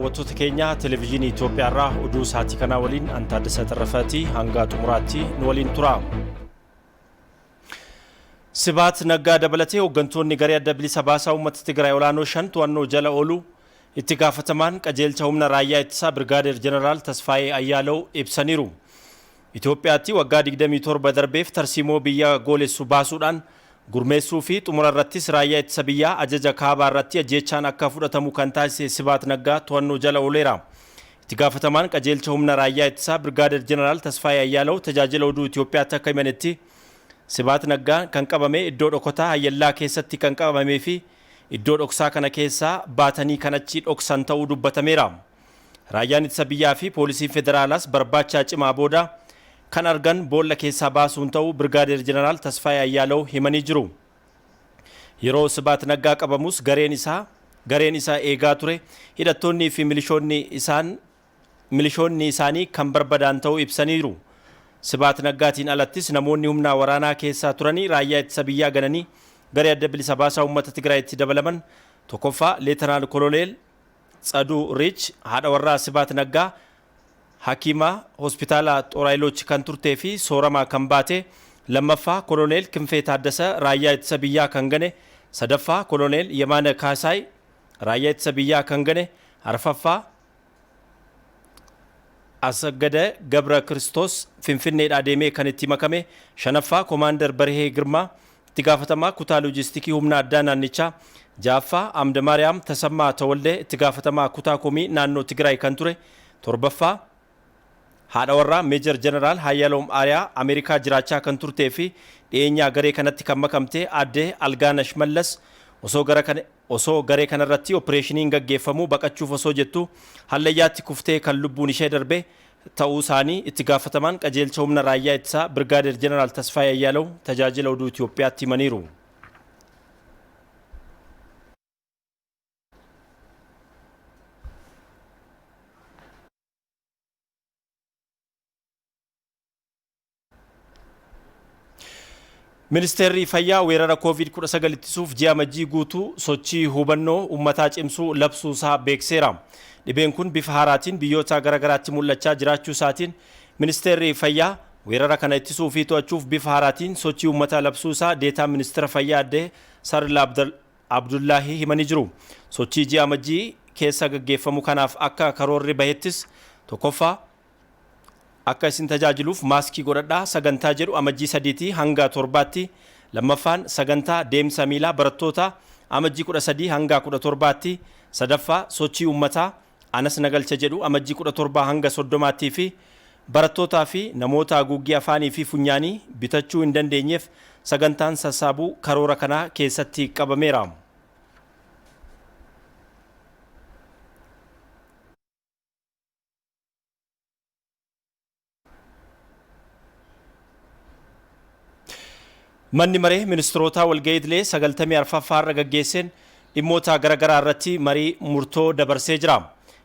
Daawwattoota keenya Televezyiinii Itoophiyaarraa oduu sa'aatii kanaa waliin an Taaddasaa Tarrafaati, hanga xumuraatti nu waliin tura. Sibaat Naggaa dabalatee hooggantoonni garee adda bilisa baasaa uummata Tigraay olaanoo 5 to'annoo jala oolu itti gaafatamaan qajeelcha humna raayyaa ittisaa Birgaadeer Jeneraal Tasfaayee Ayyaalaw ibsaniiru. Itoophiyaatti waggaa 27 darbeef tarsiimoo biyya goolessu baasuudhaan gurmeessuu fi xumura irrattis raayyaa ittisa biyyaa ajaja kaabaa irratti ajjeechaan akka fudhatamu kan taasise Sibaat Naggaa to'annoo jala ooleera. Itti gaafatamaan qajeelcha humna raayyaa ittisaa Birgaadeer Jeneraal Tasfaayee Ayyaalaw tajaajila oduu Itoophiyaatti akka himanitti Sibaat Naggaa kan qabame iddoo dhokotaa Hayyallaa keessatti kan qabamee fi iddoo dhoksaa kana keessaa baatanii kan achi dhoksan ta'uu dubbatameera. Raayyaan ittisa biyyaa fi poolisiin federaalaas barbaachaa cimaa booda kan argan boolla keessaa baasuun ta'uu Birgaadeer Jeneraal Tasfaayee Ayyaalaw himanii jiru. Yeroo Sibaat Naggaa qabamus gareen isaa gareen isa eegaa ture hidhattoonnii fi milishoonni isaan milishoonni isaanii kan barbadaan ta'uu ibsaniiru. Sibaat Naggaatiin alattis namoonni humnaa waraanaa keessaa turanii raayyaa ittisa biyyaa gananii garee adda bilisa baasaa uummata Tigraayitti dabalaman tokkoffaa Leetanaal Koloneel Tsaduu Riich haadha warraa Sibaat Naggaa hakiima hospitaala Xooraayilooch kan turtee fi soorama kan baate, lammaffaa Koloneel Kinfee Taaddasa raayyaa ittisa biyyaa kan gane, sadaffaa Koloneel Yemaana Kaasaay raayyaa ittisa biyyaa kan gane, arfaffaa Asaggada Gabra Kiristoos Finfinneedhaa deemee kan itti makame, shanaffaa Komaandar Barihee Girmaa itti gaafatamaa kutaa loojistikii humna addaa naannichaa, ja'affaa Amdamaariyaam Tasammaa Tawaldee itti gaafatamaa kutaa komii naannoo Tigraay kan ture, torbaffaa haadha warraa Meejar Jeneraal Hayyaloom Aariyaa Ameerikaa jiraachaa kan turtee fi dhiyeenyaa garee kanatti kan makamte aadde Algaanash Mallas osoo gara Osoo garee kanarratti oppireeshiniin gaggeeffamuu baqachuuf osoo jettuu hallayyaatti kuftee kan lubbuun ishee darbe ta'uu isaanii itti gaafatamaan qajeelcha humna raayyaa ittisaa Birgaadeer Jeneraal Tasfaayee Ayyaalaw tajaajila oduu Itoophiyaatti himaniiru. Ministeerri Fayyaa weerara Covid-19 ittisuuf ji'a Amajjii guutuu sochii hubannoo uummataa cimsuu labsuusaa beekseera. Dhibeen kun bifa haaraatiin biyyoota garagaraatti mul'achaa jiraachuu isaatiin Ministeerri Fayyaa weerara kana ittisuu fi to'achuuf bifa haaraatiin sochii uummataa labsuu isaa Deetaan Ministeera Fayyaa Aadde Sarla Abdullaahii himanii jiru. Sochii ji'a Amajjii keessa gaggeeffamu kanaaf akka karoorri bahettis tokkoffaa, Akka isin tajaajiluuf maaskii godhadhaa sagantaa jedhu Amajjii 3tii hanga 7tti, lammaffaan sagantaa deemsa miilaa barattootaa Amajjii 13 hanga 17tti, sadaffaa sochii uummataa anas na galcha jedhu Amajjii 17 hanga 30tti fi barattootaa fi namoota haguuggii afaanii fi funyaanii bitachuu hin dandeenyeef sagantaan sassaabuu karoora kanaa keessatti qabameera. Manni maree ministirootaa walga'ii idilee 94ffaa har'a gaggeesseen dhimmoota garaagaraa irratti marii murtoo dabarsee jira.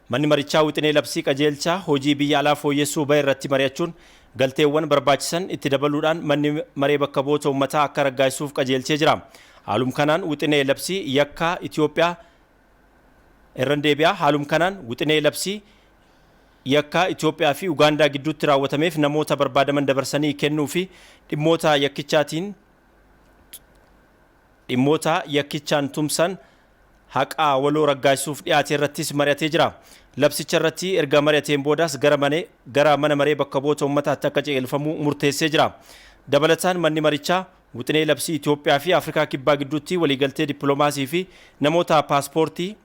Manni marichaa wixinee labsii qajeelcha hojii biyya alaa fooyyessuu bahe irratti mari'achuun galteewwan barbaachisan itti dabaluudhaan manni maree bakka bu'oota uummataa akka raggaasisuuf qajeelchee jira. Haalum kanaan wixinee labsii yakka Itoophiyaa Irran deebi'a, haalum kanaan wixinee labsii yakkaa Itoophiyaa fi Ugaandaa gidduutti raawwatameef namoota barbaadaman dabarsanii kennuu fi dhimmoota yakkichaatiin dhimmoota yakkichaan tumsan haqaa waloo raggaasisuuf dhiyaate irrattis mari'atee jira. Labsicha irratti erga mari'ateen boodaas gara mane gara mana maree bakka bu'oota uummataatti akka ce'elfamu murteessee jira. Dabalataan manni marichaa Wixinee labsii Itoophiyaa fi Afrikaa Kibbaa gidduutti waliigaltee dippilomaasii fi namoota paaspoortii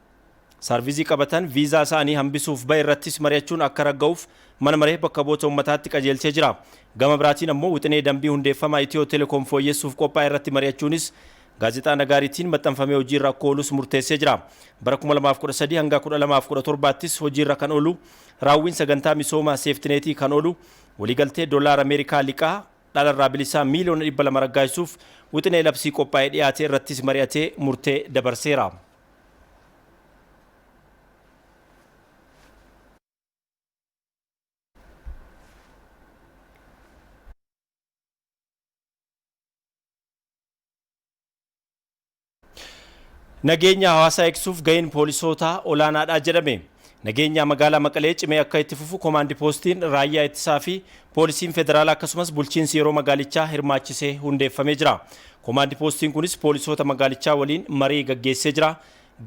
saarvizii qabatan viizaa isaanii hambisuuf bahe irrattis mari'achuun akka ragga'uuf mana maree bakka bu'oota ummataatti qajeelchee jira. Gama biraatiin ammoo wixinee dambii hundeeffama Itiyoo Telekoom fooyyessuuf qophaa'e irratti mari'achuunis Gaazexaa Nagaariitiin maxxanfamee hojiirra akka oolus murteessee jira. Bara 2013 hanga 2017ttis hojiirra kan oolu raawwiin sagantaa misooma seeftineetii kan oolu waliigaltee doolaara Ameerikaa liqaa dhalarraa bilisaa miiliyoona 200 raggaasisuuf wixinee labsii qophaa'ee dhiyaate irrattis mari'atee murtee dabarseera. Nageenya hawaasaa eegsuuf gaheen poolisootaa olaanaadha jedhame. Nageenya magaalaa Maqalee cimee akka itti fufu koomaandi poostiin raayyaa ittisaa fi poolisiin federaalaa akkasumas bulchiinsi yeroo magaalichaa hirmaachisee hundeeffamee jira. Koomaandi poostiin kunis poolisoota magaalichaa waliin marii gaggeessee jira.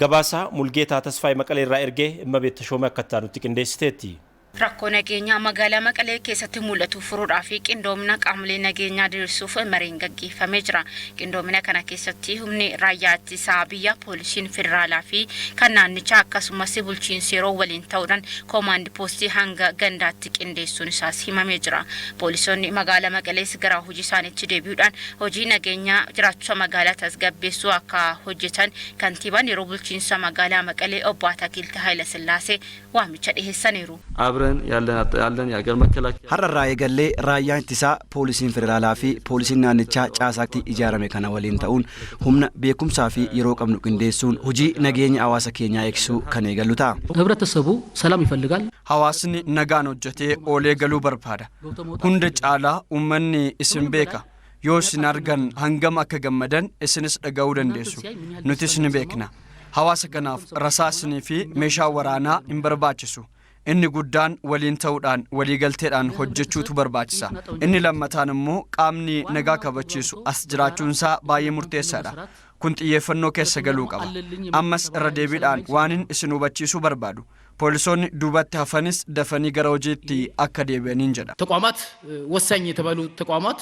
Gabaasaa Mulgeetaa Tasfaayee Maqalee irraa ergee Immabeet Tashoomee akka itti qindeessiteetti. Rakkoo nageenyaa magaalaa Maqalee keessatti mul'atu furuudhaa fi qindoomina qaamolee nageenyaa diriirsuuf mariin gaggeeffamee jira. Qindoomina kana keessatti humni raayyaa ittisaa biyya, poolisiin federaalaa fi kan naannichaa akkasumas bulchiinsi yeroo waliin ta'uudhaan koomaandi poostii hanga gandaatti qindeessuun isaas himamee jira. Poolisoonni magaalaa Maqalees gara hojii isaaniitti deebi'uudhaan hojii nageenyaa jiraachisa magaalaa tasgabbeessuu akka hojjetan kantiibaan yeroo bulchiinsa magaalaa Maqalee obbo Ataakilti Hayilasillaasee waamicha dhiheessaniiru. አብረን ያለን ያለን የሀገር መከላከያ Har'arraa eegallee raayyaan ittisaa, poolisiin federaalaa fi poolisiin naannichaa caasaatti ijaarame kana waliin ta'uun humna, beekumsaa fi yeroo qabnu qindeessuun hojii nageenya hawaasa keenyaa eegsisuu kan eegallu ta'a. ህብረተሰቡ ሰላም ይፈልጋል። Hawaasni nagaan hojjetee oolee galuu barbaada. Hunda caalaa uummanni isin beeka. Yoo isin argan hangam akka gammadan isinis dhaga'uu dandeessu. Nutis ni beekna. Hawaasa kanaaf rasaasnii fi meeshaa waraanaa hin barbaachisu. Inni guddaan waliin ta'uudhaan waliigalteedhaan hojjechuutu barbaachisa. Inni lammataan immoo qaamni nagaa kabachiisu as jiraachuunsaa baay'ee murteessaadha. Kun xiyyeeffannoo keessa galuu qaba. Ammas irra deebiidhaan waanin isin hubachiisuu barbaadu. Poolisoonni duubatti hafanis dafanii gara hojiitti akka deebi'aniin jedha. ተቋማት ወሳኝ የተባሉ ተቋማት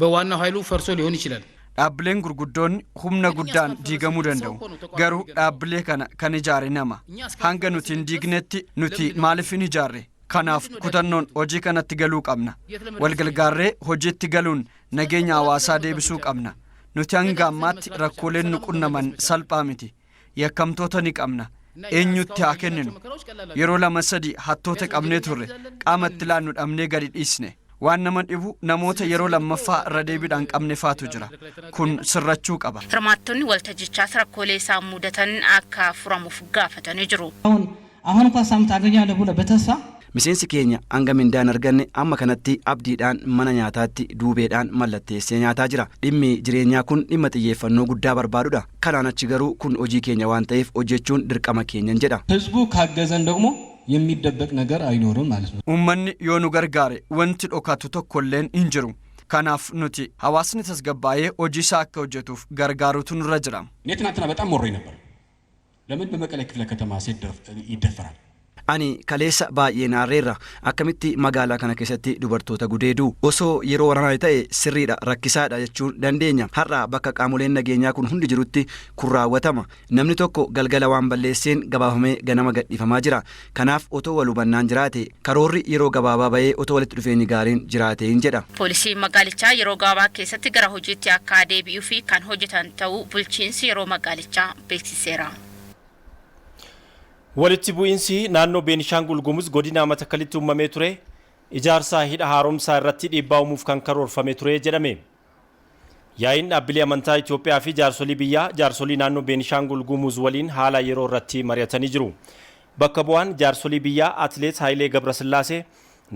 በዋናው ኃይሉ ፈርሶ ሊሆን ይችላል። Dhaabbileen gurguddoon humna guddaan diigamuu danda'u. Garuu dhaabbilee kana kan ijaare nama. Hanga nuti hin diignetti nuti maaliif hin ijaarre? Kanaaf kutannoon hojii kanatti galuu qabna. Walgargaarree hojiitti galuun nageenya hawaasaa deebisuu qabna. Nuti hanga ammaatti rakkooleen nu qunnaman salphaa miti. Yakkamtoota ni qabna. Eenyutti haa kenninu? Yeroo lama sadi hattoota qabnee turre, qaama itti laannu dhabnee gadi dhiisne. Waan nama dhibu namoota yeroo lammaffaa irra deebiidhaan qabne faatu jira. Kun sirrachuu qaba. Hirmaattonni waltajjichaas rakkoolee isaan mudatan akka furamuuf gaafatanii jiru. አሁን አሁን እንኳን ሳምንት አገኛለሁ ብለህ በተስፋ Miseensi keenya hanga mindaan arganne amma kanatti abdiidhaan mana nyaataatti duubeedhaan mallatteessee nyaataa jira. Dhimmi jireenyaa kun dhimma xiyyeeffannoo guddaa barbaadudha. Kanaan achi garuu kun hojii keenya waan ta'eef hojjechuun dirqama keenyan jedha. ህዝቡ ካገዘን ደግሞ የሚደበቅ ነገር አይኖርም ማለት ነው። Uummanni yoo nu gargaare wanti dhokatu tokkolleen hin jiru. Kanaaf nuti hawaasni tasgabbaa'ee hojii isaa akka hojjetuuf gargaarutu nurra jira. እኔ ትናንትና በጣም መሮኝ ነበር። ለምን በመቀሌ ክፍለ ከተማ ሴት ይደፈራል? Ani kaleessa baay'ee naarreerra. Akkamitti magaalaa kana keessatti dubartoota gudeedu? Osoo yeroo waraanaa ta'e sirriidha, rakkisaadha jechuun dandeenya. Har'a bakka qaamoleen nageenyaa kun hundi jirutti kun raawwatama. Namni tokko galgala waan balleesseen gabaafamee ganama gadhiifamaa jira. Kanaaf otoo wal hubannaan jiraate, karoorri yeroo gabaabaa bahee otoo walitti dhufeenyi gaariin jiraateen jedha. Poolisiin magaalichaa yeroo gabaabaa keessatti gara hojiitti akka deebi'uu fi kan hojjetan ta'uu bulchiinsi yeroo magaalichaa beeksiseera. Walitti bu'iinsi naannoo Beenishaangul Gumuz godina Matakalitti uumamee ture ijaarsa hidha haaromsaa irratti dhiibbaa uumuuf kan karoorfame ture jedhame. Yaa'iin dhaabbilee amantaa Itoophiyaa fi jaarsolii biyyaa jaarsolii naannoo Beenishaangul Gumuz waliin haala yeroo irratti mari'atanii jiru. Bakka bu'aan jaarsolii biyyaa Atileet Hayilee Gabrasillaasee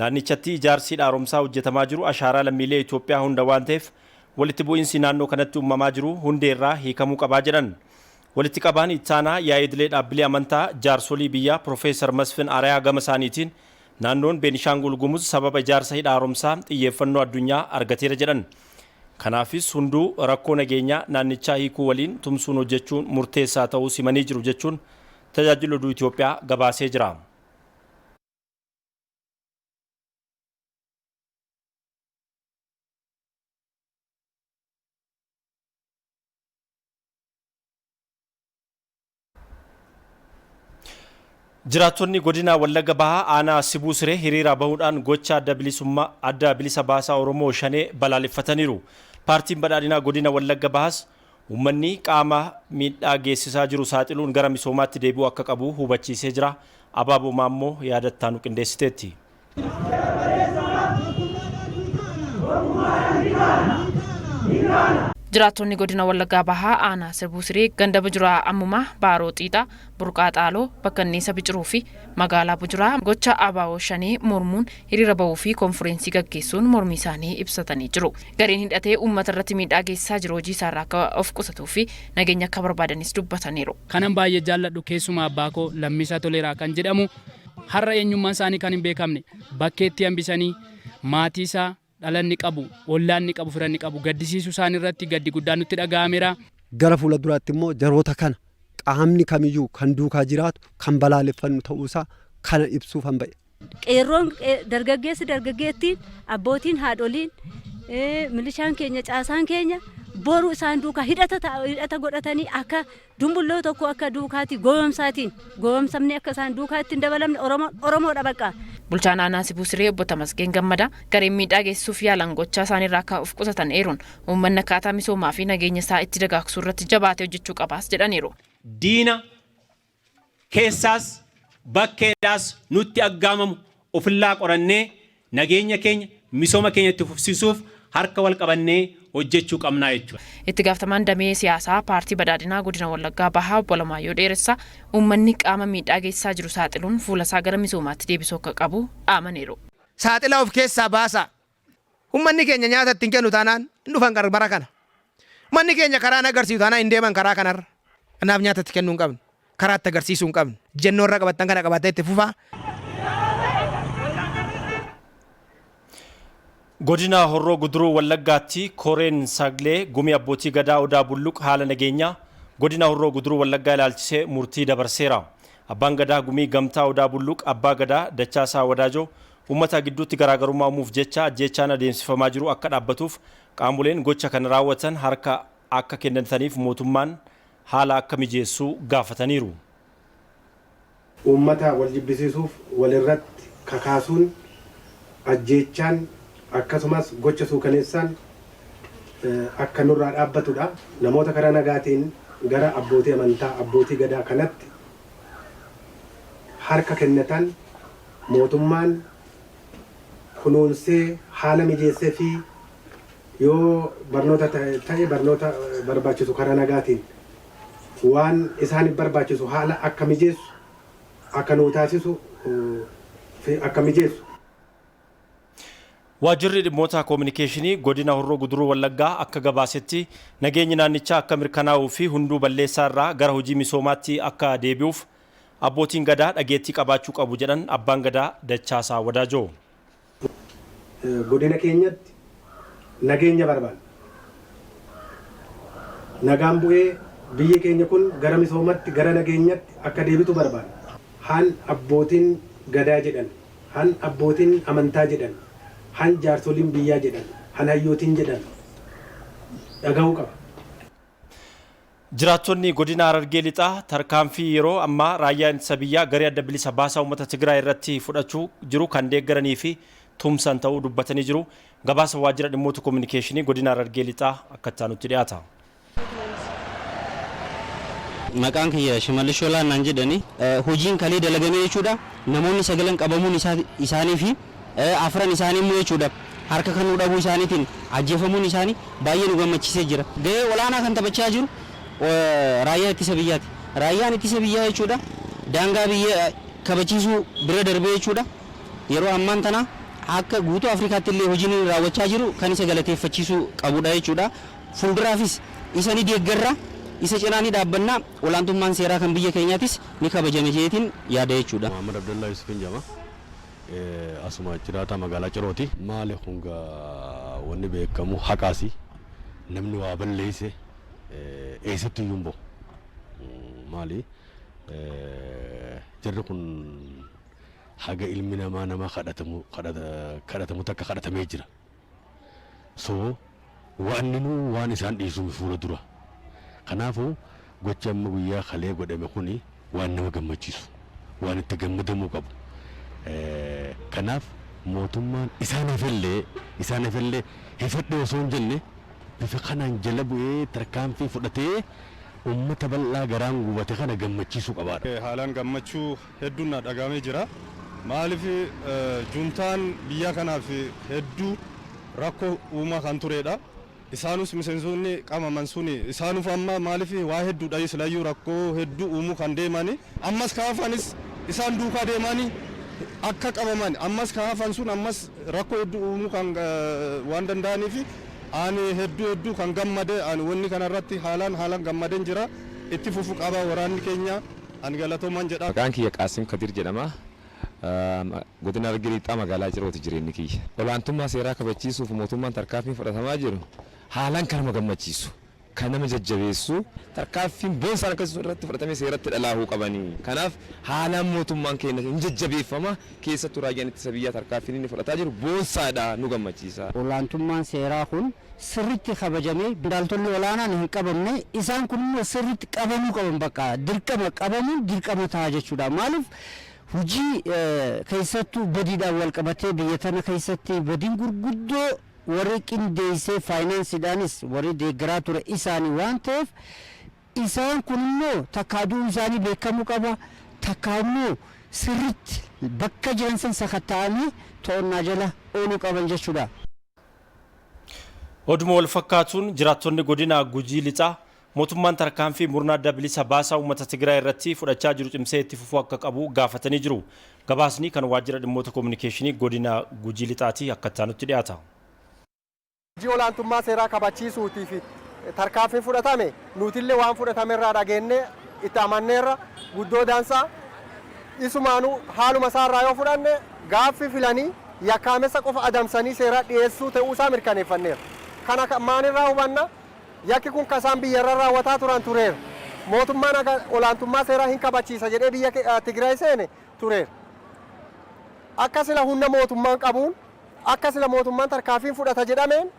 naannichatti ijaarsi hidha haaromsaa hojjetamaa jiru ashaaraa lammiilee Itoophiyaa hunda waan ta'eef walitti bu'iinsi naannoo kanatti uumamaa jiru hundeerraa hiikamuu qabaa jedhan. Walitti qabaan ittaanaa yaa'ii idilee dhaabbilee amantaa jaarsolii biyyaa Profeesar Masfin Arayaa gama isaaniitiin naannoon Beenishaangul Gumuz sababa ijaarsa hidha haaromsaa xiyyeeffannoo addunyaa argateera jedhan. Kanaafis hunduu rakkoo nageenyaa naannichaa hiikuu waliin tumsuun hojjechuun murteessaa ta'uu simanii jiru jechuun tajaajila oduu Itoophiyaa gabaasee jira. Jiraattonni godina Wallagga Bahaa aanaa Sibuu Siree hiriira bahuudhaan gocha adda bilisummaa adda bilisa baasaa Oromoo Shanee balaaleffataniiru. Paartiin badhaadhinaa godina Wallagga Bahaas uummanni qaama miidhaa geessisaa jiru saaxiluun gara misoomaatti deebi'uu akka qabu hubachiisee jira. Abaaboo Maammoo yaadattaa nu qindeessiteetti. Jiraattonni godina Wallaggaa Bahaa aanaa Sirbuu Siree ganda Bujuraa Ammumaa, Baaroo Xiixaa, Burqaa Xaaloo, Bakkanneessa Biciruu fi magaalaa Bujuraa gocha ABO Shanee mormuun hiriira bahuu fi konfireensii gaggeessuun mormii isaanii ibsatanii jiru. Gareen hidhatee uummata irratti miidhaa geessisaa jiru hojii isaarraa akka of qusatuu fi nageenya akka barbaadanis dubbataniiru. Kanan baay'ee jaalladhu keessumaa abbaa koo Lammiisaa Toleeraa kan jedhamu har'a eenyummaan isaanii kan hin beekamne bakkeetti hambisanii maatii isaa dhalanni qabu, ollaan ni qabu, firanni qabu gaddisiisuu isaanii irratti gaddi guddaan nutti dhaga'ameera. Gara fuula duraatti immoo jaroota kana qaamni kamiyyuu kan duukaa jiraatu kan balaaleffannu ta'uusaa kana ibsuufan ba'e. Qeerroon, dargaggeessi, dargaggeettiin, abbootiin, haadholiin, milishaan keenya, caasaan keenya boru isaan duukaa hidhata godhatanii akka dumbulloo tokko akka duukaatti goomsaatiin goomsamni akka isaan duukaatti hin dabalamne. Oromoon Oromoodha bakka. Bulchaan aanaa Sibuu Siree obbo Tamasgeen Gammadaa gareen miidhaa geessisuuf yaalan gochaa isaaniirraa akka of qusatan eeruun uummanni akkaataa misoomaa fi nageenya isaa itti dagaagsuu irratti jabaatee hojjechuu qabaas jedhaniiru. Diina keessaas bakkeedhaas nutti aggaamamu ofillaa qorannee nageenya keenya, misooma keenya itti fufsiisuuf harka wal qabannee hojjechuu qabnaa jechuudha. Itti gaafatamaan damee siyaasaa paartii badhaadhinaa godina Wallaggaa Bahaa obbo Alamaayyoo Dheeressaa uummanni qaama miidhaa geessisaa jiru saaxiluun fuula isaa gara misoomaatti deebisuu akka qabu dhaamaniiru. Saaxila of keessaa baasaa. Uummanni keenya nyaata ittiin kennu taanaan hin dhufan bara kana. Uummanni keenya karaa agarsiisu taanaan hin deeman karaa kanarra. Kanaaf nyaata itti kennuu hin qabnu. Karaa itti agarsiisuu hin qabnu. Jennoo irra qabattan kana qabattee itti fufaa. Godina Horroo Guduruu Wallaggaatti koreen Saglee gumii abbootii gadaa Odaa Bulluq haala nageenyaa godina Horroo Guduruu Wallaggaa ilaalchisee murtii dabarseera. Abbaan gadaa gumii gamtaa Odaa Bulluq abbaa gadaa Dachaasaa Wadaajoo uummata gidduutti garaagarummaa uumuuf jecha ajjeechaan adeemsifamaa jiru akka dhaabbatuuf qaamoleen gocha kana raawwatan harka akka kennataniif mootummaan haala akka mijeessu gaafataniiru. Uummata wal jibbisiisuuf walirratti kakaasuun, ajjeechaan, akkasumas gocha suukaneessaan akka nurraa dhaabbatudha. Namoota karaa nagaatiin gara abbootii amantaa, abbootii gadaa kanatti harka kennatan mootummaan kunuunsee haala mijeessee fi yoo barnoota ta'e barnoota barbaachisu karaa nagaatiin waan isaaniif barbaachisu haala akka mijeessu, akka nuu taasisu fi akka mijeessu. Waajjirri dhimmoota koominikeeshinii godina Horroo Guduruu Wallaggaa akka gabaasetti nageenyi naannichaa akka mirkanaa'uu fi hunduu balleessaa irraa gara hojii misoomaatti akka deebi'uuf abbootiin gadaa dhageettii qabaachuu qabu jedhan abbaan gadaa Dachaasaa Wadaajoo. Godina keenyatti nageenya barbaanna. Nagaan bu'ee biyyi keenya kun gara misoomatti, gara nageenyatti akka deebitu barbaanna. Haan abbootiin gadaa jedhan, haan abbootiin amantaa jedhan, haan jaarsoliin biyyaa jedhan, haan hayyootiin jedhan dhaga'uu qaba. Jiraattonni godina Harargee Lixaa tarkaanfii yeroo ammaa raayyaan ittisa biyyaa garee adda bilisa baasaa uummata Tigraay irratti fudhachuu jiru kan deeggaranii fi tumsan ta'uu dubbatanii jiru. Gabaasa waajjira dhimmoota koominikeeshinii godina Harargee Lixaa akka itti aanutti dhiyaata. Maqaan kiyya Shimallis Shoolaa naan jedhani. Hojiin kalee dalagame jechuudha. Namoonni 9 qabamuun isaanii fi 4 isaanii immoo jechuudha harka kennuu dhabuu isaaniitiin ajjeefamuun isaanii baay'ee nu gammachiisee jira. Gahee olaanaa kan taphachaa jiru raayyaa ittisa biyyaati. Raayyaan ittisa biyyaa jechuudha daangaa biyya kabachiisuu bira darbee jechuudha yeroo ammaan tana akka guutuu Afrikaatti illee hojiin inni raawwachaa jiru kan isa galateeffachiisuu qabudha jechuudha. Fuulduraafis isa ni deeggarra, isa cinaa ni dhaabbanna, olaantummaan seeraa kan biyya keenyaatis ni kabajama jeetiin yaada jechuudha. Muhammad Abdallaa Yusufin jedhama. Asuma jiraataa magaalaa Cirooti. Maali kun gaa wanni beekamu haqaasi. Namni waa balleesse eessatti iyyuu hin bahu. Maali jarri kun haga ilmi namaa nama kadhatamu kadhatamu takka kadhatamee jira. So waanninuu waan isaan dhiisuu fuula dura. Kanaafuu gochi amma guyyaa kalee godhame kuni waan nama gammachiisu, waan itti gammadamuu qabu. Kanaaf mootummaan isaan hafellee isaan hafellee hifadhe osoo hin jenne bifa kanaan jala bu'ee tarkaanfii fudhatee uummata bal'aa garaan gubate kana gammachiisuu qabaadha. Haalaan gammachuu hedduun na dhagahamee jira. Maaliif juntaan biyya kanaaf hedduu rakkoo uumaa kan turedha. Isaanus miseensonni qabaman suni isaanuuf amma maaliif waa hedduudha silayyuu rakkoo hedduu uumuu kan deemani ammas kaafanis isaan duukaa deemani akka qabaman ammas kaafan sun ammas rakkoo hedduu uumuu kan waan danda'aniif ani hedduu hedduu kan gammade ani wanni kanarratti haalaan haalaan gammadeen jira itti fufu qaba waraanni keenya ani galatoomaan jedha. Maqaan kiyya Qaasim Kadir jedhama. Godina Harargee Lixaa magaalaa Cirooti jireenyi kiyya. Olaantummaa seeraa kabachiisuuf mootummaan tarkaanfiin fudhatamaa jiru haalaan kan nama gammachiisu, kan nama jajjabeessu, tarkaanfiin boonsaan akkasii irratti fudhatamee seeratti dhalaahuu qabanii. Kanaaf haalaan mootummaan keenya hin jajjabeeffama, keessattuu raayyaan ittisa biyyaa tarkaanfiin inni fudhataa jiru boonsaadha, nu gammachiisa. Olaantummaan seeraa kun sirriitti kabajamee qondaaltonni olaanaan hin qabamne, isaan kun immoo sirriitti qabamuu qaban, bakka dirqama qabamuun dirqama ta'a jechuudha. Maaliif hojii keessattuu badiidhaan wal qabatee biyya tana keessatti badiin gurguddoo warri qindeessee faayinaansiidhaanis warri deeggaraa ture isaanii waan ta'eef, isaan kun immoo takkaa du'uu isaanii beekamuu qaba, takkaa immoo sirriitti bakka jiran san sakatta'anii to'annaa jala ooluu qaban jechuudha. Oduma wal fakkaatuun jiraattonni godina Gujii Lixaa mootummaan tarkaanfii murna Adda Bilisa Baasaa Uummata Tigraay irratti fudhachaa jiru cimsee itti fufuu akka qabu gaafatanii jiru. Gabaasni kan waajjira dhimmoota koominikeeshinii godina Gujii Lixaatii akka itti dhiyaata. Hojii olaantummaa seeraa kabachiisuutii fi tarkaanfii fudhatame nutillee waan fudhatame irraa dhageenyee itti amanneerra guddoo dansaa isumaanuu haaluma isaarraa yoo fudhanne gaaffii filanii yakkaamessa qofa adamsanii seeraa dhiyeessuu ta'uusaa mirkaneeffanneerra. Kana maalirraa hubanna? Yakki kun kasaan biyyarra raawwataa turan tureera. Mootummaan olaantummaa seeraa hin kabachiisa jedhee biyya Tigraay seene tureera. Akka sila humna mootummaan qabuun akka sila mootummaan tarkaanfiin fudhata jedhameen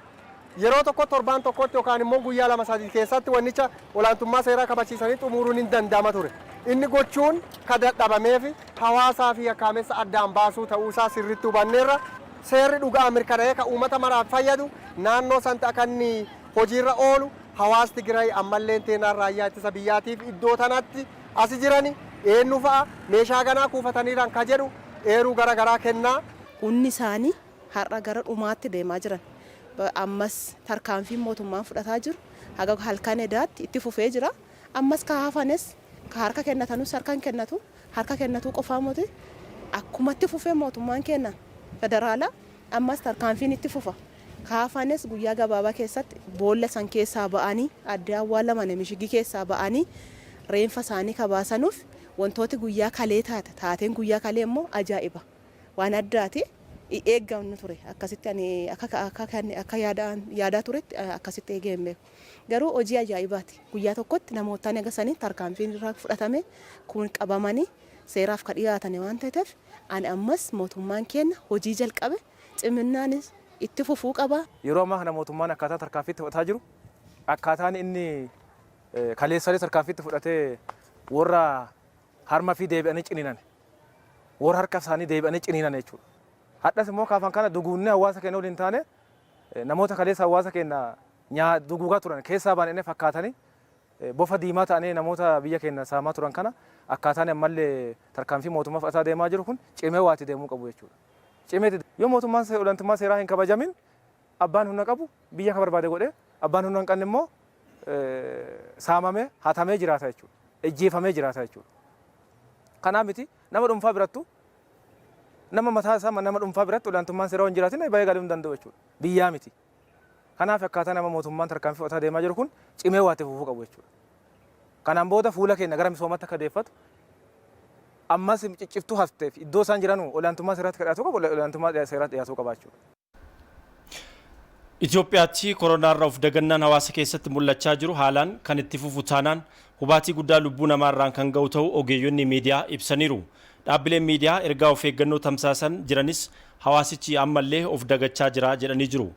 yeroo tokko torbaan tokkotti yookaan immoo guyyaa 2-3 keessatti wannicha olaantummaa seeraa kabachiisanii xumuruun hin danda'ama ture. Inni gochuun ka dadhabameef hawaasaa fi yakkaamessa addaan baasuu ta'uusaa sirriitti hubanneerra. Seerri dhugaa mirkanaa'ee kan uummata maraaf fayyadu naannoo sanatti akka inni hojiirra oolu hawaasni Tigraay ammallee teenaan raayyaa ittisa biyyaatiif iddoo tanatti asi jirani eenyu fa'a meeshaa ganaa kuufataniiran ka jedhu eeruu gara garaa kennaa. Humni isaanii har'a gara dhumaatti deemaa jiran. Ammas tarkaanfiin mootummaan fudhataa jiru haga halkan edaatti itti fufee jira. Ammas ka hafanes ka harka kennatanus harka hin kennatu, harka kennatuu qofaa miti akkumatti fufee mootummaan kenna federaala ammas tarkaanfiin itti fufa. Ka hafanes guyyaa gabaabaa keessatti boolla san keessaa ba'anii adda awwaalaman mishigii keessaa ba'anii reenfa isaanii kabaasanuuf wantooti guyyaa kalee taate taateen guyyaa kalee immoo ajaa'iba waan addaati. Eeggamnu ture akkasitti ani akka yaadaa turetti akkasitti eegee hin beeku. Garuu hojii ajaa'ibaati. Guyyaa tokkotti namoota agasanii tarkaanfiin irraa fudhatame kun qabamanii seeraaf ka dhiyaatan waan ta'eef ani ammas mootummaan keenya hojii jalqabe ciminnaanis itti fufuu qaba. Yeroo ammaa kana mootummaan akkaataa tarkaanfiitti fudhataa jiru akkaataan inni kaleessalee tarkaanfiitti fudhatee warra harma fi deebi'anii ciniinan warra harka isaanii deebi'anii ciniinan jechuudha. Hadhas immoo kaafan kana duguunnee hawaasa keenya waliin taane namoota kaleessa hawaasa keenya duguugaa turan keessaa baanee fakkaatanii bofa diimaa ta'anii namoota biyya keenya saamaa turan kana akkaataan ammallee tarkaanfii mootummaa fudhataa deemaa jiru kun cimee waati deemuu qabu jechuudha. Cimeeti yoo mootummaan olaantummaa seeraa hin kabajamin abbaan humna qabu biyya akka barbaade godhee abbaan humna hin qabne immoo saamamee hatamee jiraata jechuudha. Ejjeefamee jiraata jechuudha. Kanaaf miti nama dhuunfaa birattu nama mataa isaa nama dhuunfaa biratti olaantummaan seeraa hin jiraatin baay'ee galuu hin danda'u jechuudha. Biyyaa miti. Kanaaf akkaataa nama mootummaan tarkaanfii fudhataa deemaa jiru kun cimee waati fufuu qabu jechuudha. Kanaan booda fuula keenya gara misoomaatti akka deeffatu ammas cicciftuu hafteef iddoo isaan jiran olaantummaa seeraatti dhiyaatu qabu olaantummaa seeraatti dhiyaatuu qaba jechuudha. Itoophiyaatti koronaarraa of dagannaan hawaasa keessatti mul'achaa jiru haalaan kan itti fufu taanaan hubaatii guddaa lubbuu namaarraan kan ga'u ta'uu ogeeyyonni miidiyaa ibsaniiru. Dhaabbileen miidiyaa ergaa of eeggannoo tamsaasan jiranis hawaasichi ammallee of dagachaa jira jedhanii jiru.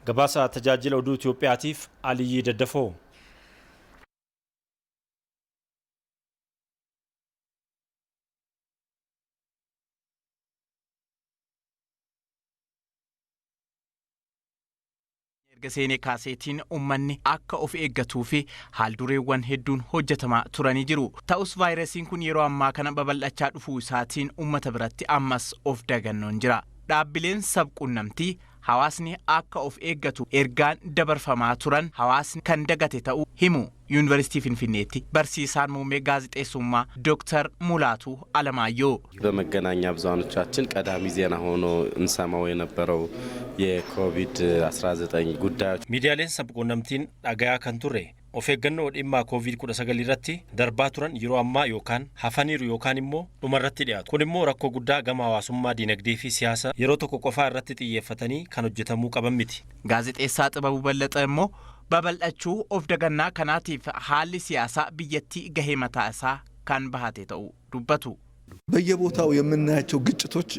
Gabaasa tajaajila oduu Itoophiyaatiif Aliyyii Daddafoo. Erga seenee kaaseetiin uummanni akka of eeggatuu fi haaldureewwan hedduun hojjetamaa turanii jiru. Ta'us vaayirasiin kun yeroo ammaa kana babal'achaa dhufuu isaatiin uummata biratti ammas of dagannoon jira. Dhaabbileen sabquunnamtii Hawaasni akka of eeggatu ergaan dabarfamaa turan hawaasni kan dagate ta'uu himu. Yuunivarsiitii Finfinneetti barsiisaan muummee gaazexeessummaa Dooktar Mulaatu Alamaayyoo. በመገናኛ ብዙሃኖቻችን ቀዳሚ ዜና ሆኖ እንሰማው የነበረው የኮቪድ-19 ጉዳዮች Miidiyaaleen sabquunnamtiin dhagayaa kan turre of eeggannoo dhimma COVID-19 irratti darbaa turan yeroo ammaa yookaan hafaniiru yookaan immoo dhumarratti dhiyaatu. Kun immoo rakkoo guddaa gama hawaasummaa, dinagdee fi siyaasa yeroo tokko qofaa irratti xiyyeeffatanii kan hojjetamuu qaban miti. Gaazexeessaa Xibabuu Ballaxa immoo babal'achuu of dagannaa kanaatiif haalli siyaasaa biyyattii gahee mataa isaa kan bahate ta'uu dubbatu. በየቦታው የምናያቸው ግጭቶች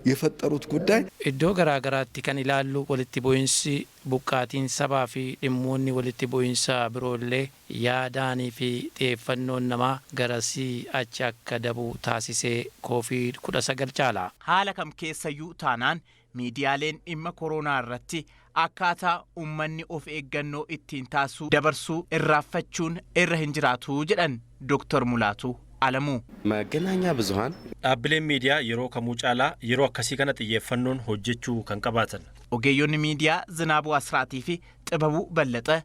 የፈጠሩት ጉዳይ Iddoo garaa garaatti kan ilaallu walitti bu'insi, buqqaatiin sabaa fi dhimmoonni walitti bu'insa biroollee yaadaanii fi xiyyeeffannoon namaa garasii achi akka dabu taasisee COVID-19 caala. Haala kam keessayyuu taanaan miidiyaaleen dhimma koronaa irratti akkaataa uummanni of eeggannoo ittiin taasisuu dabarsuu irraanfachuun irra hin jiraatu jedhan Dooktar Mulaatu Alamuu. መገናኛ ብዙሃን Dhaabbileen miidiyaa yeroo kamuu caalaa yeroo akkasii kana xiyyeeffannoon hojjechuu kan qabaatan. Ogeeyyonni miidiyaa Zinaabuu Asraatii fi Xibabuu Ballaxa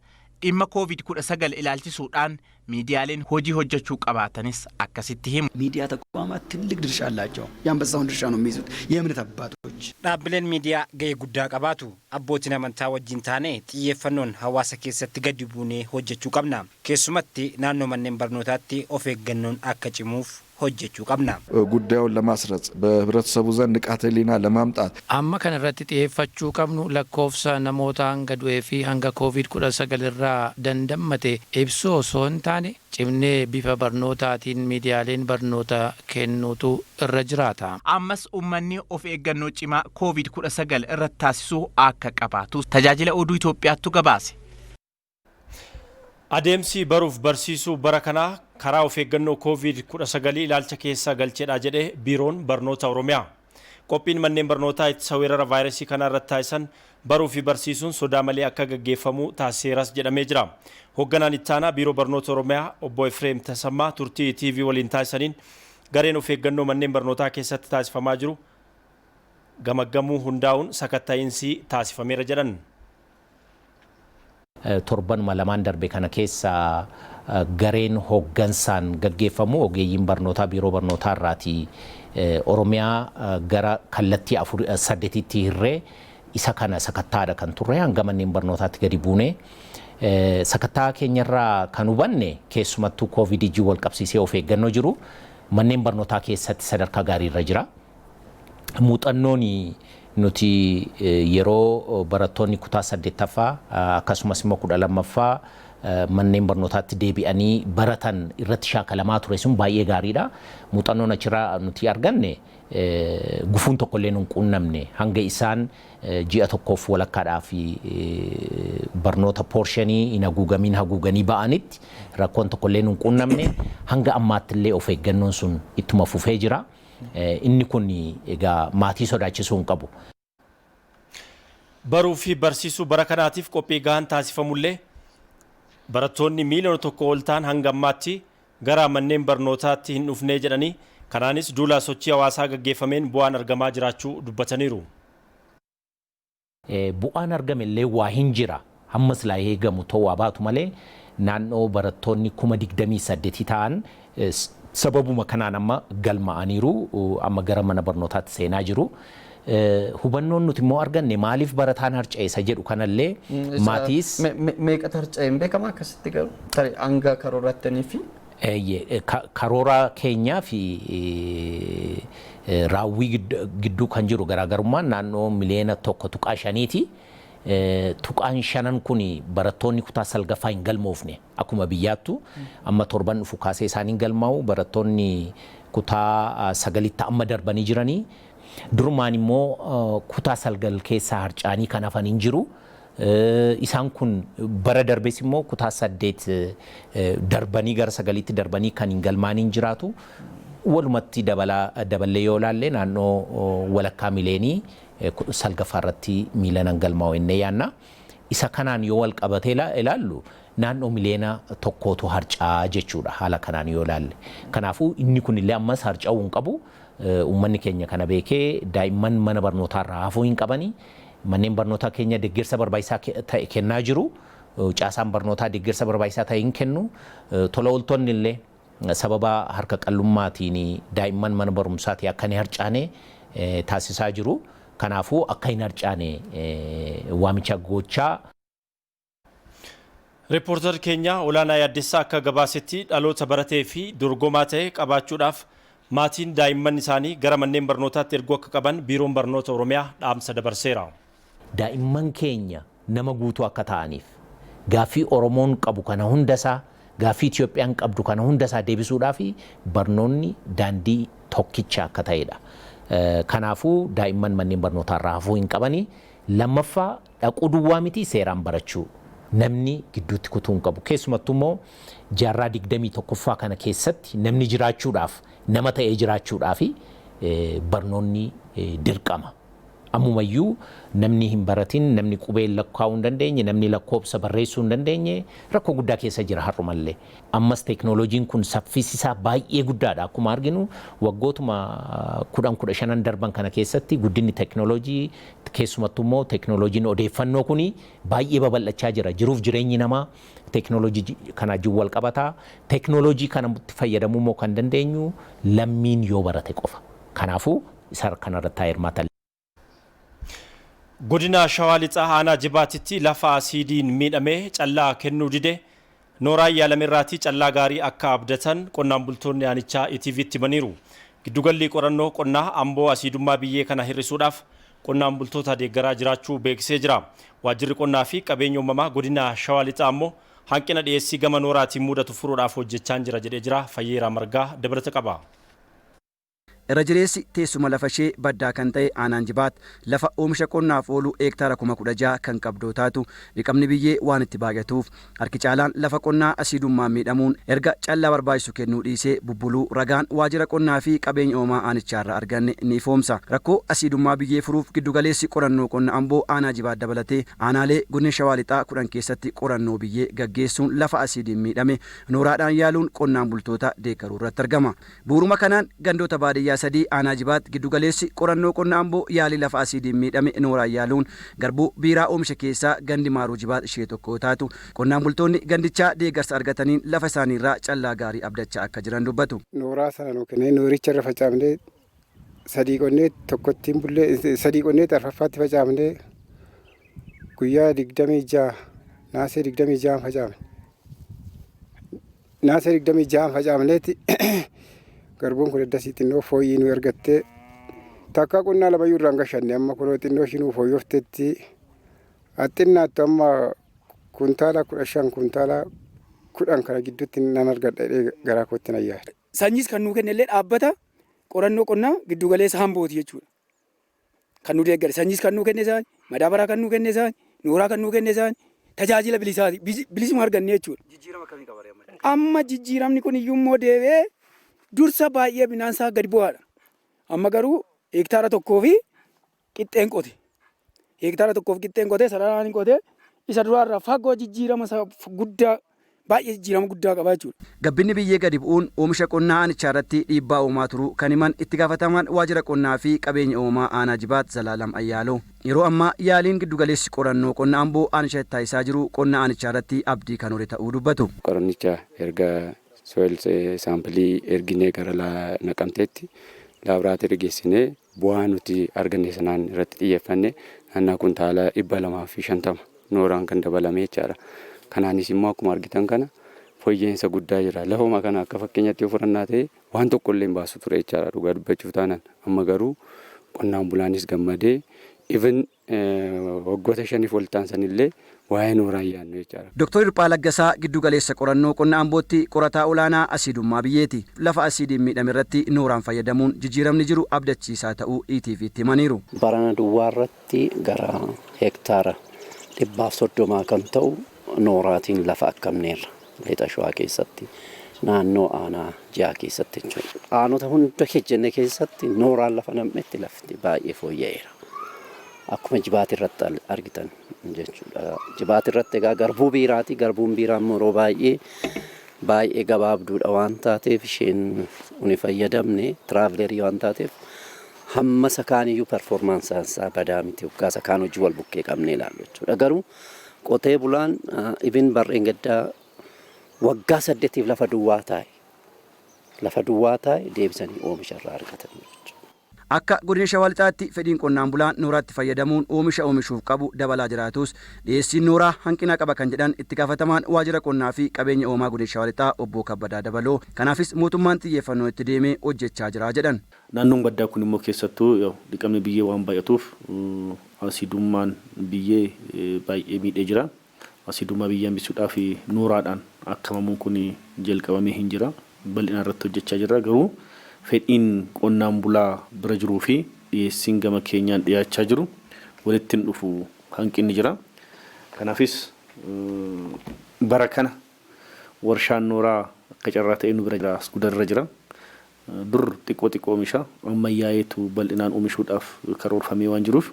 dhimma COVID-19 ilaalchisuudhaan miidiyaaleen hojii hojjechuu qabaatanis akkasitti himu. ሚዲያ ተቋማት ትልቅ ድርሻ አላቸው። የአንበሳውን ድርሻ ነው የሚይዙት። የእምነት አባቶች Dhaabbileen miidiyaa gahee guddaa qabaatu. Abbootiin amantaa wajjin taane xiyyeeffannoon hawaasa keessatti gadi buunee hojjechuu qabna. Keessumatti naannoo manneen barnootaatti of eeggannoon akka cimuuf hojjechuu qabna. ጉዳዩን ለማስረጽ በህብረተሰቡ ዘንድ ንቃተ ህሊና ለማምጣት Amma kan irratti xiyyeeffachuu qabnu lakkoofsa namoota hanga du'ee fi hanga COVID-19 irraa dandammate ibsuu osoo hin taane, cimnee bifa barnootaatiin miidiyaaleen barnoota kennuutu irra jiraata. Ammas uummanni of eeggannoo cimaa COVID-19 irratti taasisuu akka qabaatu tajaajila oduu Itoophiyaattu gabaase. Adeemsi baruuf barsiisuu bara kanaa karaa of eeggannoo COVID-19 ilaalcha keessa galcheedha jedhe Biiroon Barnoota Oromiyaa. Qophiin manneen barnootaa ittisa weerara vaayirasii kanaa irratti taasisan baruu fi barsiisuun sodaa malee akka gaggeeffamu taasiseeras jedhamee jira. Hoogganaan ittaanaa Biiroo Barnoota Oromiyaa Obbo Efreem Tasammaa turtii TV waliin taasisaniin gareen of eeggannoo manneen barnootaa keessatti taasifamaa jiru gamaggamuu hundaa'uun sakatta'iinsi taasifameera jedhan. Torbanuma lamaan darbe kana keessa gareen hooggansaan gaggeeffamu ogeeyyiin barnootaa biiroo barnootaa irraati Oromiyaa gara kallattii afur saddeetitti hirree isa kana sakattaadha kan turre. Hanga manneen barnootaatti gadi buune sakattaa keenyarraa kan hubanne, keessumattuu COVID wal qabsiisee of eeggannoo jiru manneen barnootaa keessatti sadarkaa gaariirra jira. Muuxannoon nuti yeroo barattoonni kutaa saddeettaffaa akkasumas immoo 12ffaa manneen barnootaatti deebi'anii baratan irratti shaakalamaa ture sun baay'ee gaariidha. Muuxannoon achirraa nuti arganne, gufuun tokkollee nun quunnamne. Hanga isaan ji'a tokkoof walakkaadhaa fi barnoota portion hin haguugamiin haguuganii ba'anitti rakkoon tokkollee nun quunnamne. Hanga ammaatti illee of eeggannoon sun ittuma fufee jira. Inni kun egaa maatii sodaachisuu hin qabu. Baruu fi barsiisuu bara kanaatiif qophii gahaan taasifamullee barattoonni miiliyoona 1 ol ta'an hanga ammaatti gara manneen barnootaatti hin dhufnee jedhanii, kanaanis duula sochii hawaasaa gaggeeffameen bu'aan argamaa jiraachuu dubbataniiru. Bu'aan argame illee waa hin jira. Hamma silaa eegamu ta'uu baatu malee naannoo barattoonni 28,000 ta'an sababuma kanaan amma galma'aniiru, amma gara mana barnootaatti seenaa jiru. Hubannoon nuti immoo arganne, maaliif barataan harca'e jedhu kanallee maatiis. Meeqa harca'e hin beekama akkasitti garuu tarii hanga karoorattanii fi. Karoora keenyaa fi raawwii gidduu kan jiru garaagarummaan naannoo miliyoona 1.5ti. Tuqaan shanan kun barattoonni kutaa salgaffaa hin galmoofne. Akkuma biyyaattu amma torban dhufu kaasee isaan hin galmaa'u. Barattoonni kutaa sagalitti amma darbanii jiranii, durumaan immoo kutaa salgal keessaa harca'anii kan hafan hin jiru. Isaan kun bara darbes immoo kutaa saddeet darbanii gara sagalitti darbanii kan hin galmaanii hin jiraatu. Walumatti daballee yoo ilaalle naannoo walakkaa mileenii salgaffaa irratti miilanan galmaa'u jennee yaanna. Isa kanaan yoo wal qabatee ilaallu naannoo miliyoona 1tu harca'aa jechuudha haala kanaan yoo ilaalle. Kanaafuu inni kun illee ammas harca'uu hin qabu. Uummanni keenya kana beekee daa'imman mana barnootaa irraa hafuu hin qabanii. Manneen barnootaa keenya deeggarsa barbaachisaa ta'e kennaa jiru. Caasaan barnootaa deeggarsa barbaachisaa ta'e hin kennu. Tola ooltonni illee sababa harka qallummaatiin daa'imman mana barumsaatii akka hin harcaane taasisaa jiru. Kanaafuu akka hin harcaane waamicha gochaa. Riippoortar keenya Olaanaa Yaaddessaa akka gabaasetti, dhaloota baratee fi dorgomaa ta'e qabaachuudhaaf maatiin daa'imman isaanii gara manneen barnootaatti erguu akka qaban Biiroon Barnoota Oromiyaa dhaamsa dabarseera. Daa'imman keenya nama guutuu akka ta'aniif, gaaffii Oromoon qabu kana hundasaa, gaaffii Itoophiyaan qabdu kana hundasaa deebisuudhaaf barnoonni daandii tokkicha akka ta'edha. Kanaafuu daa'imman manneen barnootaa irraa hafuu hin qabanii. Lammaffaa, dhaquu duwwaa miti, seeraan barachuu. Namni gidduutti kutuu hin qabu. Keessumattuu immoo jaarraa 21ffaa kana keessatti namni jiraachuudhaaf, nama ta'ee jiraachuudhaaf barnoonni dirqama. Ammumayyuu namni hin baratin, namni qubeen lakkaa'uu hin dandeenye, namni lakkoobsa barreessuu hin dandeenye rakkoo guddaa keessa jira har'umallee. Ammas teeknooloojiin kun saffisisaa baay'ee guddaadha. Akkuma arginu waggootuma 10, 15n darban kana keessatti guddinni teeknooloojii, keessumattuu immoo teeknooloojiin odeeffannoo kuni baay'ee babal'achaa jira. Jiruuf jireenyi namaa teeknooloojii kana wajjin wal qabataa. Teeknooloojii kanatti fayyadamuu immoo kan dandeenyu lammiin yoo barate qofa. Kanaafuu isa kanarratti haa hirmaatan. Godina Shawaa Lixaa aanaa Jibaatitti lafa asiidiin miidhamee callaa kennuu dide nooraan yaalamerraatii callaa gaarii akka abdatan qonnaan bultoonni aanichaa ETVtti himaniiru. Giddugalli qorannoo qonnaa Amboo asiidummaa biyyee kana hir'isuudhaaf qonnaan bultoota deeggaraa jiraachuu beeksisee jira. Waajjirri qonnaa fi qabeenya uumamaa godina Shawaa Lixaa ammoo hanqina dhiyeessii gama nooraatiin mudatu furuudhaaf hojjechaa jira jedhee jira. Fayyeeraa Margaa dabalata qaba. Irra jireessi teessuma lafa ishee baddaa kan ta'e aanaan Jibaat lafa oomisha qonnaaf oolu heektaara 16,000 kan qabdoo taatu, dhiqamni biyyee waan itti baay'atuuf harki caalaan lafa qonnaa asiidummaan miidhamuun erga callaa barbaachisu kennuu dhiisee bubbuluu ragaan waajjira qonnaa fi qabeenya uumamaa aanichaarraa arganne ni ifoomsa. Rakkoo asiidummaa biyyee furuuf giddugaleessi qorannoo qonna Amboo aanaa Jibaat dabalatee aanaalee godina Shawaa Lixaa 10 keessatti qorannoo biyyee gaggeessuun lafa asiidiin miidhame nooraadhaan yaaluun qonnaan bultoota deeggaruu irratti argama. Bu'uuruma kanaan gandoota baadiyyaa sadii aanaa Jibaat giddugaleessi qorannoo qonna Amboo yaalii lafa asiidiin miidhame nooraan yaaluun garbuu biiraa oomishe keessaa gandi Maaruu Jibaat ishee tokko yoo taatu, qonnaan bultoonni gandichaa deeggarsa argataniin lafa isaaniirraa callaa gaarii abdachaa akka jiran dubbatu. Nooraa sana nuu kennanii, nooricha irra facaafnee, sadii qonnee tokkotti hin bullee, sadii qonnee arfaffaatti facaafnee, guyyaa 26, naasee 26 facaafne. Naasee 26 facaafneeti garbuun kun eddasii xinnoo fooyyii nu argattee, takka qonnaa lamayyuu irraan gashanne. Amma kunoo xinnoo ishii nuu fooyyoftetti, xinnaattu amma kuntaala 15, kuntaala 10 kana gidduutti nan argadha jedhee garaa kootti nan yaada. Sanyiis kan nuu kenne illee dhaabbata qorannoo qonnaa giddugaleessa Ambooti jechuudha. Kan nu deeggare sanyiis kan nuu kenne isaan, madaabaraa kan nuu kenne isaan, nooraa kan nuu kenne isaan, tajaajila bilisaati bilisuma arganne jechuudha. Jijjiirama akkamii qaba amma? Amma jijjiiramni kun iyyuu immoo deebi'ee dursa baay'ee midhaan isaa gadi bu'aadha. Amma garuu hektaara tokkoo fi qixxeen qote. Hektaara tokkoof qixxeen qotee, sararaan hin qotee, isa duraarraa fagoo jijjiirama isa guddaa, baay'ee jijjiirama guddaa qaba jechuudha. Gabbinni biyyee gadi bu'uun oomisha qonnaa aanichaa irratti dhiibbaa uumaa turuu kan himan itti gaafatamaan waajjira qonnaa fi qabeenya uumamaa aanaa Jibaat Zalaalam Ayyaaloo, yeroo ammaa yaaliin giddugaleessi qorannoo qonna Amboo aanichatti taasisaa jiru qonna aanichaa irratti abdii kan hore ta'uu dubbatu. Qorannicha erga soil sample erginee gara Naqamteetti laaboraatoorii geessinee, bu'aa nuti arganne sanaan irratti xiyyeeffanne naannaa kuntaala 250 nooraan kan dabalame jechaadha. Kanaanis immoo akkuma argitan kana fooyya'insa guddaa jira. Lafuma kana akka fakkeenyaatti yoo fudhannaa ta'e, waan tokko illee hin baasu ture jechaadha, dhugaa dubbachuuf taanaan. Amma garuu qonnaan bulaanis gammadee, even waggoota 5f ol ta'an sanillee waa'ee nooraa hin yaadnu jechaadha. Dr. Hirphaa Laggasaa giddugaleessa qorannoo qonna Ambootti qorataa olaanaa asiidummaa biyyeeti. Lafa asiidiin miidhame irratti nooraan fayyadamuun jijjiiramni jiru abdachiisaa ta'uu ETVtti himaniiru. Barana duwwaa irratti gara hektaara 130 kan ta'u nooraatiin lafa akkamneerra lixa Shawaa keessatti, naannoo aanaa ja'a keessatti jechuudha. Aanota hunda hojjenne keessatti nooraan lafa nam'etti lafti baay'ee fooyya'eera. Akkuma Jibaati irratti argitan jechuudha. Jibaati irratti egaa garbuu biiraati. Garbuun biiraa immoo yeroo baay'ee baay'ee gabaabduudha waan taateef, isheen uni fayyadamne traveler waan taateef, Hamma isa kaaniyyuu performance isaa badaa miti waggaa isa kaan hojii wal bukkee qabnee ilaallu jechuudha. Garuu qotee bulaan ibin barreen gaddaa waggaa 8f lafa duwwaa taa'e lafa duwwaa taa'e deebisanii oomisha irraa argatan jechuudha. Akka Godina Shawaa Lixaatti fedhiin qonnaan bulaan nooraatti fayyadamuun oomisha oomishuuf qabu dabalaa jiraatus dhiyeessiin nooraa hanqina qaba kan jedhan itti gaafatamaan Waajjira Qonnaa fi Qabeenya Uumamaa Godina Shawaa Lixaa Obbo Kabbadaa Dabaloo, kanaafis mootummaan xiyyeeffannoon itti deemee hojjechaa jira jedhan. Naannoon baddaa kun immoo keessattuu dhiqamni biyyee waan baay'atuuf asiidummaan biyyee baay'ee miidhee jira. Asiidummaa biyyee hambisuudhaaf nooraadhaan akkamamuun kun jalqabamee hin jira. Bal'inaan irratti hojjechaa jirra. Garuu fedhiin qonnaan bulaa bira jiruu fi dhiyeessiin gama keenyaan dhiyaachaa jiru walitti hin dhufu, hanqinni jira. Kanaafis bara kana warshaan nooraa akka carraa ta'ee nu bira jira, as Gudarra jira. Dur xiqqoo xiqqoo oomisha, ammayyaa'eetu bal'inaan oomishuudhaaf karoorfamee waan jiruuf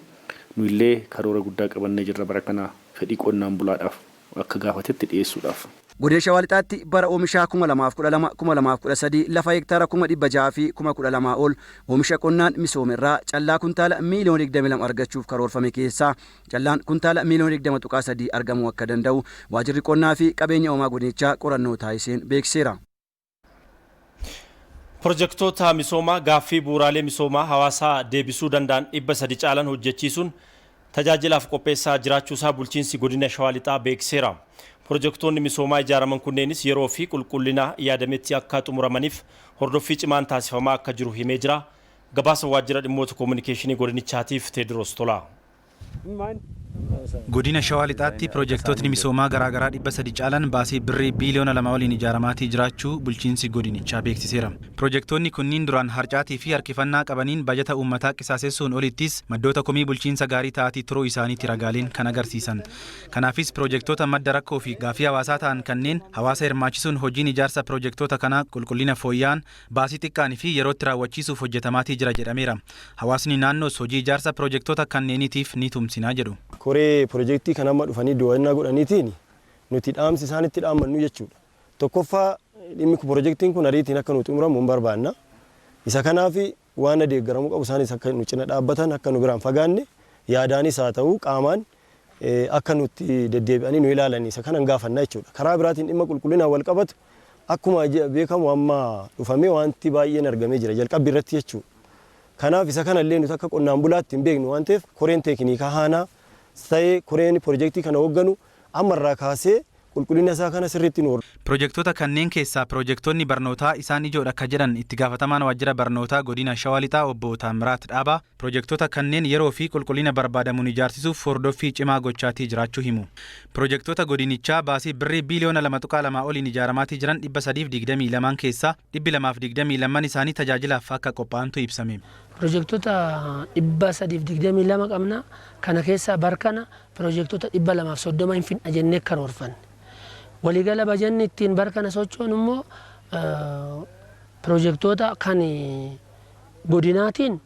nu illee karoora guddaa qabannee jirra bara kana fedhii qonnaan bulaadhaaf akka gaafatetti dhiyeessuudhaaf. Godina Shawaa Lixaatti bara oomishaa 2012, 2013 lafa hektaara 612,000 ol oomisha qonnaan misoome irraa callaa kuntaala miiliyoona 22 argachuuf karoorfame keessaa callaan kuntaala miiliyoona 20.3 argamuu akka danda'u Waajjirri Qonnaa fi Qabeenya Uumamaa Godinichaa qorannoo taasiseen beeksiseera. Pirojektoota misoomaa gaaffii bu'uuraalee misoomaa hawaasaa deebisuu danda'an 300 caalan hojjechiisuun tajaajilaaf qopheessaa jiraachuusaa Bulchiinsi Godina Shawaa Lixaa beeksiseera. Pirojektoonni misoomaa ijaaraman kunneenis yeroo fi qulqullina yaadametti akka xumuramaniif hordoffii cimaan taasifamaa akka jiru himee jira. Gabaasa Waajjira Dhimmoota Kominikeeshinii Godinichaatiif Teediroos Tolaa. Godina Shawaa Lixaatti pirojektootni misoomaa garaagaraa 300 caalan baasii Birrii biiliyoona 2 oliin ijaaramaatii jiraachuu bulchiinsi godinichaa beeksiseera. Pirojektoonni kunniin duraan harcaatii fi harkifannaa qabaniin bajata uummataa qisaasessuun olittis maddoota komii bulchiinsa gaarii ta'aatii turuu isaaniiti ragaaleen kan agarsiisan. Kanaafis pirojektoota madda rakkoo fi gaaffii hawaasaa ta'an kanneen hawaasa hirmaachisuun hojiin ijaarsa pirojektoota kanaa qulqullina fooyya'aan, baasii xiqqaan fi yerootti raawwachiisuuf hojjetamaatii jira jedhameera. Hawaasni naannoos hojii ijaarsa pirojektoota kanneeniitiif ni tumsina jedhu. Koree pirojektii kana amma dhufanii doo'annaa godhaniitiin nuti dhaamsi isaanitti dhaammannu jechuudha. Tokkoffaa dhimmi pirojektiin kun ariitiin akka nu xumuramu hin barbaanna. Isa kanaaf waan deeggaramuu qabu isaanis akka nu cina dhaabbatan akka nu biraan fagaanne yaadaanis haa ta'u qaamaan akka nutti deddeebi'anii nu ilaalan isa kanan gaafanna jechuudha. Karaa biraatiin dhimma qulqullinaan wal qabatu akkuma beekamu amma dhufamee wanti baay'een argamee jira jalqabbi irratti jechuudha. Kanaaf isa kanallee nuti akka qonnaan bulaatti hin beeknu waan ta'eef koreen teekinikaa haanaa ta'ee koreen pirojektii kana hoogganu ammarraa kaasee qulqullina isaa kana sirriitti nu Pirojektoota kanneen keessaa pirojektoonni barnootaa isaan ijoodha ka jedhan itti gaafatamaan waajjira barnootaa godina Shawaa Lixaa obbo Taammiraat Dhaabaa pirojektoota kanneen yeroo fi qulqullina barbaadamuun ijaarsisuuf hordoffii cimaa gochaatii jiraachuu himu. Pirojektoota godinichaa baasii Birrii biiliyoona 2.2 oliin ijaaramaatii jiran 322n keessaa 222n isaanii tajaajilaaf akka qophaa'antu ibsame. Pirojektoota 322 qabna. Kana keessaa barkana pirojektoota 230 hin fidna jennee karoorfanne. Waliigala bajanni ittiin barkana sochoonu immoo pirojektoota kan godinaatiin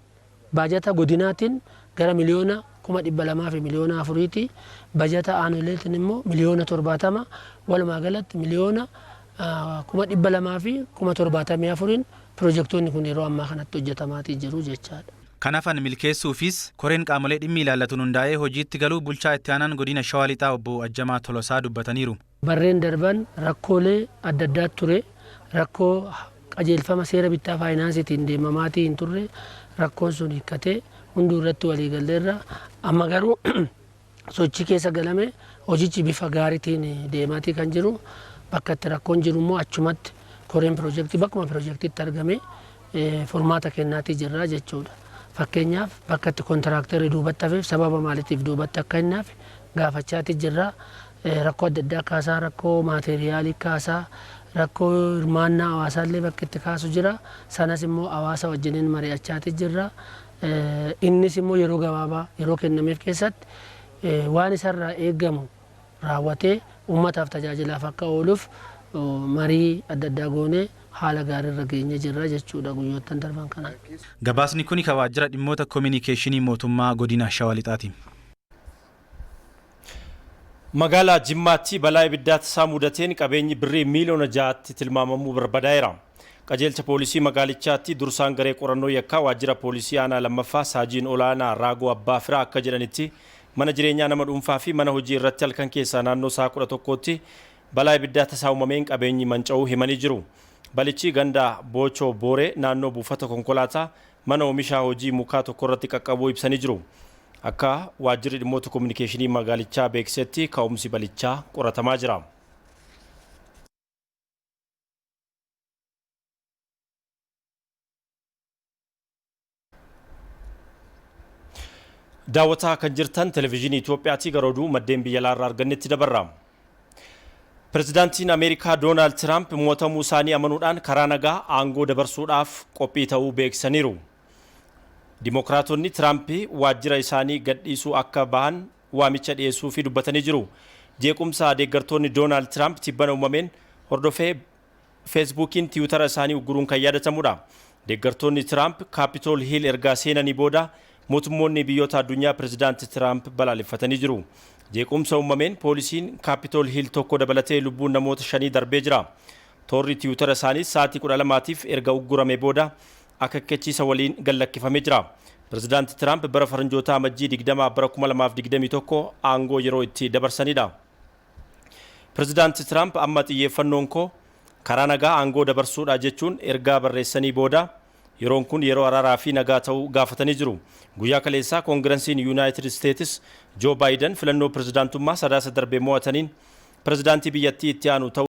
baajata godinaatiin gara miliyoona 200,000 fi miliyoona afuriiti. Bajata aanoleetiin immoo miliyoona 70, walumaa galatti miliyoona 274,000n pirojektoonni kun yeroo ammaa kanatti hojjetamaatii jiru jechaadha. Kan hafan milkeessuufis koreen qaamolee dhimmi ilaallatuun hundaa'ee hojiitti galuu Bulchaa Itti Aanaan Godina Shawaa Lixaa Obbo Ajjamaa Tolosaa dubbataniiru. Barreen darban rakkoolee adda addaatu ture. Rakkoo qajeelfama seera bittaa faayinaansiitiin deemamaatii hin turre. Rakkoon sun hiikkatee hunduu irratti waliigalleerra. Amma garuu sochii keessa galame hojichi bifa gaariitiin deemaatii kan jiru. Bakka itti rakkoon jiru immoo achumatti koreen pirojektii bakkuma pirojektiitti argame furmaata kennaatii jirra jechuudha. Fakkeenyaaf bakka itti kontiraaktarri duubatti hafeef sababa maaliitiif duubatti akka inni hafe gaafachaatii jirra. Rakkoo adda addaa kaasaa, rakkoo maateeriyaalii kaasaa, rakkoo hirmaannaa hawaasaallee bakki itti kaasu jira. Sanas immoo hawaasa wajjiniin mari'achaatii jirra. Innis immoo yeroo gabaabaa yeroo kennameef keessatti waan isarraa eegamu raawwatee uummataaf tajaajilaaf akka ooluuf marii adda addaa goonee haala gaariirra geenye jirra jechuudha guyyoottan darban kanaan. Gabaasni kuni ka Waajjira Dhimmoota Kominikeeshinii Mootummaa Godina Shawa Lixaati. Magaalaa Jimmaatti balaa ibiddaa tasaa mudateen qabeenyi birrii miiliyoona 6tti tilmaamamu barbadaa'eera. Qajeelcha poolisii magaalichaatti dursaan garee qorannoo yakkaa waajjira poolisii aanaa lammaffaa Saajiin Olaanaa Raagoo Abbaa Firaa akka jedhanitti, mana jireenyaa nama dhuunfaa fi mana hojii irratti halkan keessaa naannoo sa'a 11tti balaa ibiddaa tasaa uumameen qabeenyi manca'uu himanii jiru. Balichi ganda Boochoo Booree naannoo buufata konkolaataa mana oomishaa hojii mukaa tokko irratti qaqqabuu ibsanii jiru. Akka waajjirri dhimmoota kominikeeshinii magaalichaa beeksisetti, ka'umsi balichaa qoratamaa jira. Daawwataa kan jirtan Televezyiinii Itoophiyaatii. Gara oduu maddeen biyya alaarraa argannetti dabarra. Pirezidaantiin Ameerikaa Doonaald Tiraamp mo'atamuu isaanii amanuudhaan karaa nagaa aangoo dabarsuudhaaf qophii ta'uu beeksisaniiru. Dimookiraatonni Tiraamp waajjira isaanii gadhiisuu akka bahan waamicha dhiyeessuu fi dubbatanii jiru. Jeequmsa deeggartoonni Doonaald Tiraamp tibbana uumameen hordofee Feesbuukiin Tiwutara isaanii ugguruun kan yaadatamudha. Deeggartoonni Tiraamp Kaapitool Hiil ergaa seenanii booda mootummoonni biyyoota addunyaa pirezidaanti Tiraamp balaaleffatanii jiru. Jeequmsa uumameen poolisiin Kaapitool Hiil tokko dabalatee lubbuun namoota shanii darbee jira. Toorri Tiwutara isaanii sa'aatii 12tiif erga uggurame booda akeekkachiisa waliin gallakkifamee jira. Pirezidaanti Tiraamp bara faranjootaa Amajjii 20 bara 2021 aangoo yeroo itti dabarsanidha. Pirezidaanti Tiraamp "Amma xiyyeeffannoon koo karaa nagaa aangoo dabarsuudha" jechuun ergaa barreessanii booda yeroon kun yeroo araaraa fi nagaa ta'uu gaafatanii jiru. Guyyaa kaleessaa Koongiransiin Yuunaayitid Isteetis Joo Baayiden filannoo pirezidaantummaa Sadaasa darbee mo'ataniin pirezidaantii biyyattii itti aanu ta'uu